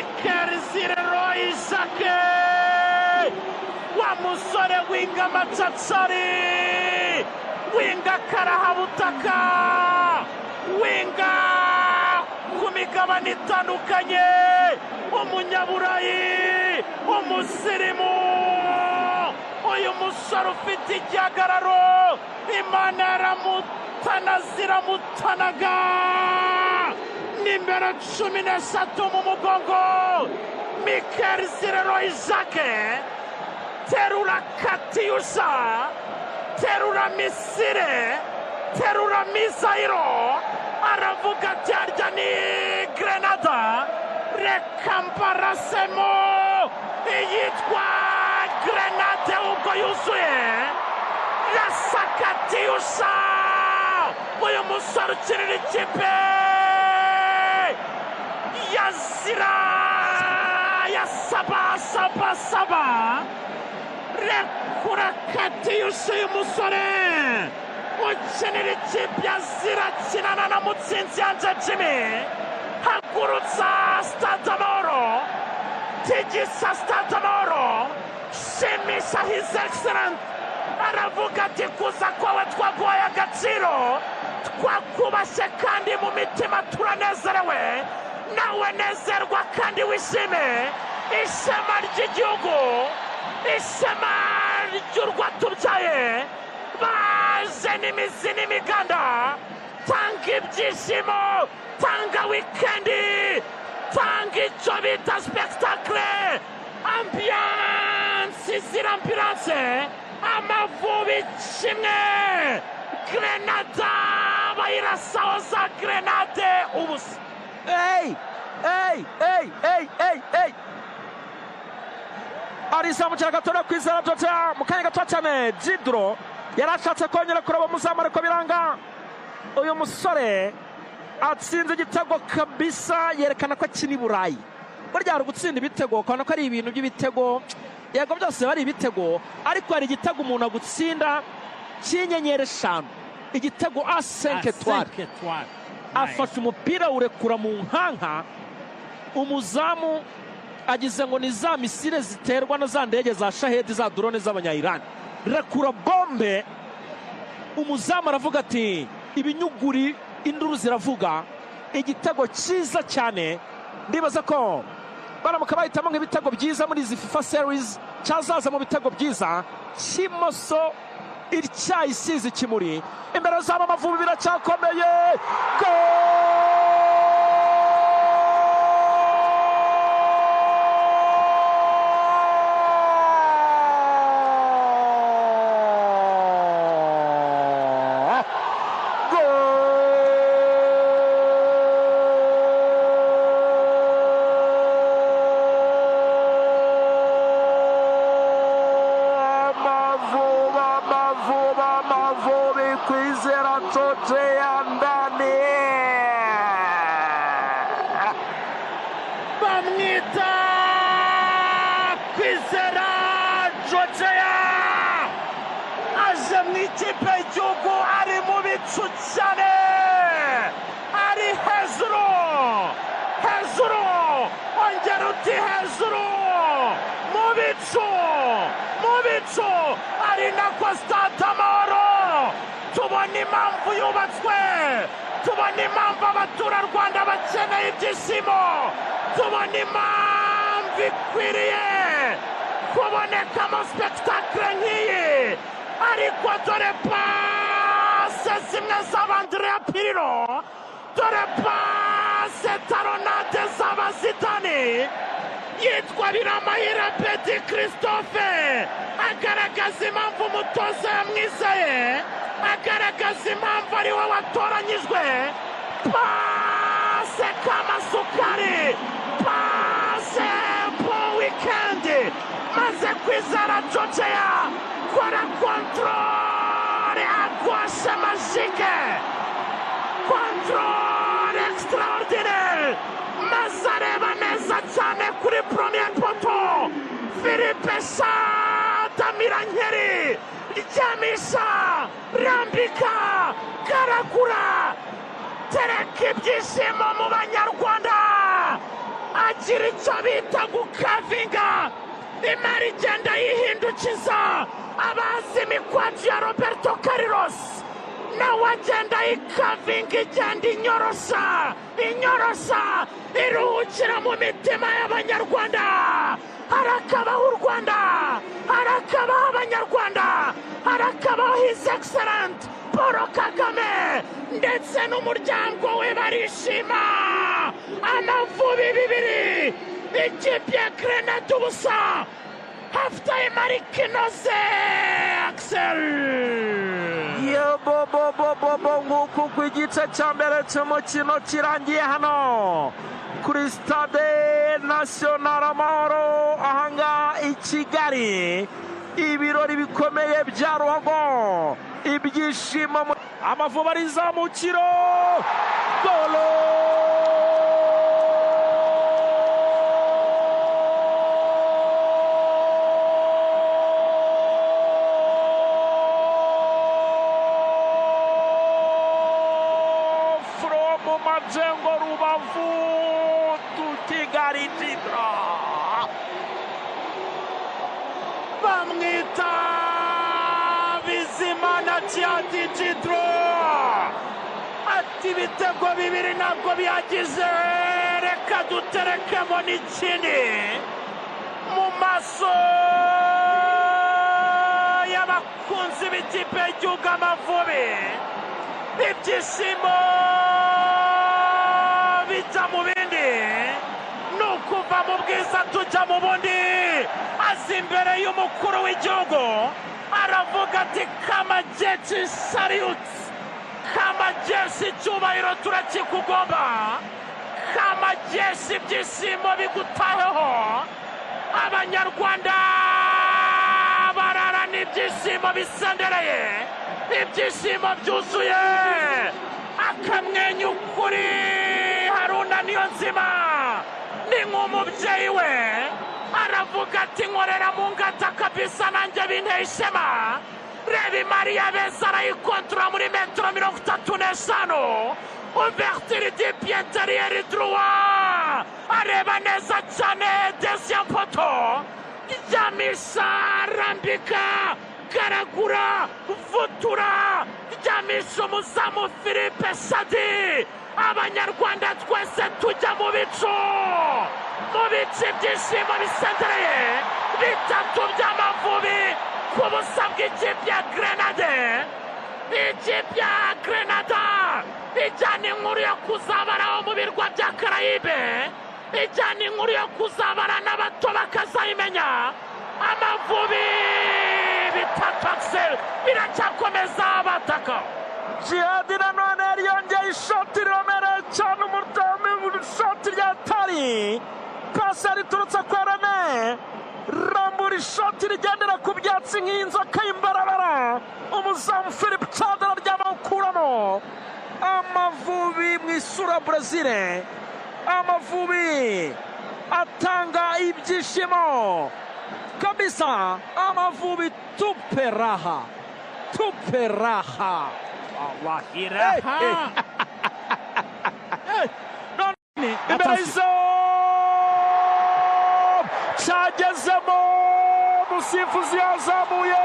Mikel Leroy Isake, wa musore winga macatsari, winga karahabutaka, winga ku migabane itandukanye, umunyaburayi, umusirimu. Uyu musore ufite igihagararo, Imana yaramutana ziramutanaga. Nimero 13 mu mugongo, Mikel Leroy Isake, terura katyusha, terura missile, terura missile. Aravuga ati: "Harya ni grenade, reka mbarasemo iyitwa grenade." Ubwo yuzuye, rasa katyusha. Uyu musore ukinira ikipe ya Zira ya Saba Saba Saba, rekura katyusha. Uyu musore ukinira ikipe ya Zira kinana na Mutsinzi Ange Jimmy, hagurutsa Stade Amahoro, tigisa Stade Amahoro, shimisha His Excellence. Aravuga ati: "Kuza kwawe twaguhaye agaciro, twakubashye, kandi mu mitima turanezerewe." Nawe nezerwa kandi wishime. Ishema ry'igihugu, ishema ry'urwatubyaye, baje n'imizi n'imiganda. Tanga ibyishimo, tanga weekend, tanga icyo bita spectacle, ambiance izira ambulance. Amavubi 1, Grenada bayirasaho za grenade 0. Ey! Ey! Ey! Ey! Ey! Ey! Arizamukira gatoya Kwizera Jota mu kanya gato cyane. Jidro yari ashatse kongera kureba umuzamu, ariko biranga. Uyu musore atsinze igitego kabisa, yerekana ko akina i Burayi. Burya hari gutsinda ibitego ukabona ko ari ibintu by'ibitego, yego byose bari ibitego, ariko hari igitego umuntu agutsinda cy'inyenyeri 5, igitego a 5 étoiles. Afashe umupira awurekura mu nkanka, umuzamu agize ngo ni za missile ziterwa na za ndege za Shahed, za drone z'Abanyayirani. Rekura bombe, umuzamu aravuga ati: "Ibinyuguri, induru ziravuga." Igitego cyiza cyane. Ndibaza ko baramuka bahitamo nk'ibitego byiza muri izi FIFA series, cyazaza mu bitego byiza. Cy'imoso ityaye, isize ikimuri imbere zabo. Amavubi biracyakomeye. Goal! Goal! Amavubi, Amavubi, Amavubi! Kwizera Jojea ndani. Bamwita Kwizera Jojea, aje mu ikipe y'igihugu ari mu bicu cyane, ari hejuru hejuru. Ongera uti hejuru, mu bicu, mu bicu. Ari nako Stade Amahoro tubona impamvu yubatswe, tubona impamvu abaturarwanda bakeneye ibyishimo, tubona impamvu ikwiriye kubonekamo spectacle nk'iyi. Ariko dore passe zimwe z'Abandrea Pirlo, dore passe talonnade z'Abazidane. Yitwa Biramahire Abeddy Christophe, agaragaza impamvu umutoza yamwizeye, agaragaza impamvu ari we watoranyijwe. Passe kamasukari, passe po weekend, maze Kwizera Jojea kora contrôle à gauche magique, contrôle extraordinaire, maze areba neza cyane kuri premier poteau. Philippe Shadamirankeri, ryamisha, rambika, karakura, tereka ibyishimo mu Banyarwanda. Agira icyo bita gukavinga, imari igenda yihindukiza. Abazi imikwaju ya Roberto Carlos, nawe agenda yikavinga, igenda inyorosha inyorosha, iruhukira mu mitima y'Abanyarwanda. Harakabaho u Rwanda, harakabaho Abanyarwanda, harakabaho His Excellence Paul Kagame ndetse n'umuryango we, barishima. Amavubi 2, ikipe ya Grenade 0. Half-time ariko inoze, Axel. Yebobobobobo, nguku ku igice cya mbere cy'umukino kirangiye hano kuri Stade National Amahoro ahangaha i Kigali. Ibirori bikomeye bya ruhago, ibyishimo. Amavubi arizamukiro, golo! From Majengo Rubavu to Kigali, Jidra. Bamwita Bizimana Djihad Djidro, ati ibitego 2 ntabwo bihagije, reka duterekemo n'ikindi. Mu maso y'abakunzi b'ikipe y'igihugu Amavubi, ibyishimo bijya mu bindi, ni ukuva mu bwiza tujya mu bundi. Aza imbere y'umukuru w'igihugu aravuga ati kamajeshi salute, kamajeshi icyubahiro turakikugomba, kamajeshi ibyishimo bigutaheho. Abanyarwanda barara n'ibyishimo bisendereye, ibyishimo byuzuye. Akamwenyu kuri Haruna Niyonzima, ni nk'umubyeyi we, aravuga ati nkorera mu ngata kabisa, nanjye binteye ishema. Reba imari ya beza, arayikontora muri metero 35, ouverture du pied intérieur droit, areba neza cyane deuxième poteau, ryamisha, arambika, garagura, vutura, ryamisha umuzamu Philippe Shadi. Abanyarwanda twese tujya mu bicu, mu bicu, ibyishimo bisendereye. 3 by'Amavubi ku 0 bw'ikipe ya Grenade. Ikipe ya Grenada ijyana inkuru yo kuzabaraho mu birwa bya Karayibe, ijyana inkuru yo kuzabara n'abato bakazayimenya. Amavubi 3, Axel, biracyakomeza bataka. Djihad nanone yari yongeye ishoti riremereye cyane, umutami ishoti rya tari pasi riturutse kwa Rene, rambura ishoti rigendera ku byatsi nk'inzoka y'imbarabara. Umuzamu Philip Chandler aryama awukuramo. Amavubi mu isura Brazil, Amavubi atanga ibyishimo kabisa. Amavubi tupe raha, tupe raha. Wallahi raha. Imbere y'izamu cyagezemo, umusifuzi yazamuye,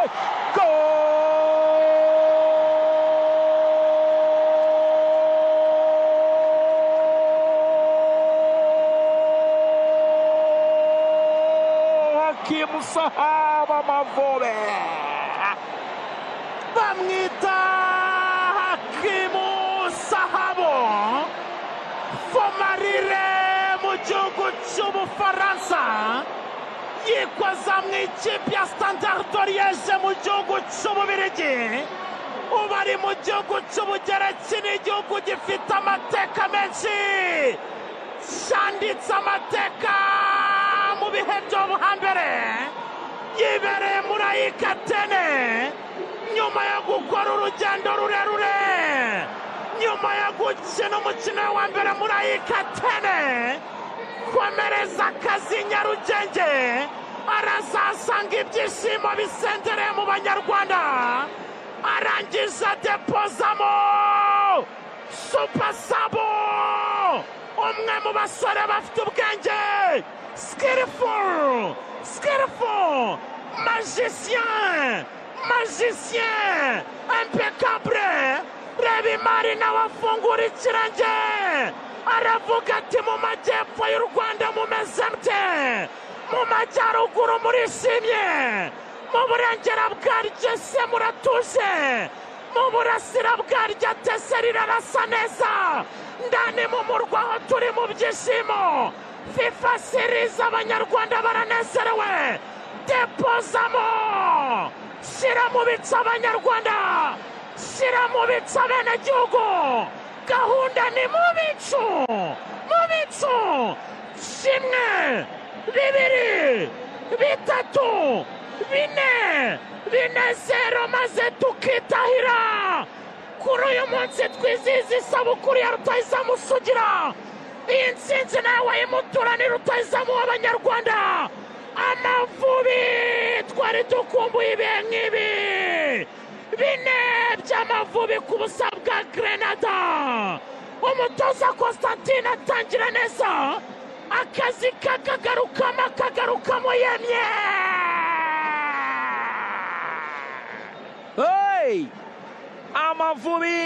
gol! Hakimu Sahaba Amavubi, bamwita Hakimu Sahabo, fomarire mu gihugu cy'Ubufaransa, yikoza mu ikipe ya Standard de Liège mu gihugu cy'Ububirigi, ubu ari mu gihugu cy'Ubugereki. Ni igihugu gifite amateka menshi, cyanditse amateka mu bihe byo hambere. Yibereye muri Ayikatene nyuma yo gukora urugendo rurerure, nyuma yo gukina umukino wa mbere muri Ayikatene, komereza akazi Nyarugenge, arazasanga ibyishimo bisendereye mu Banyarwanda. Arangiza depozamo super sub. Umwe mu basore bafite ubwenge, skillful, skillful, magicien, magicien impeccable. Reba imari nawe afungura ikirenge, aravuga ati: "Mu majyepfo y'u Rwanda mumeze mute? Mu majyaruguru murishimye? Mu burengera bwaryo se muratuje? Mu burasira bwaryo atese rirarasa neza? Ndani mu murwa aho turi mu byishimo. FIFA Series, Abanyarwanda baranezerewe." Depozamo, shyira mu bicu Abanyarwanda, shyira mu bicu abenegihugu. Gahunda ni mu bicu, mu bicu. 1, 2, 3, 4, 4, 0, maze tukitahira. Kuri uyu munsi twizihiza isabukuru ya rutahizamu Sugira, iyi nsinzi nawe wayimutura, ni rutahizamu w'Abanyarwanda. Amavubi, twari dukumbuye ibihe nk'ibi. 4 by'Amavubi ku busa bwa Grenada. Umutoza Constantine atangira neza akazi, kakagarukamo, akagarukamo yemye. Hey! Amavubi.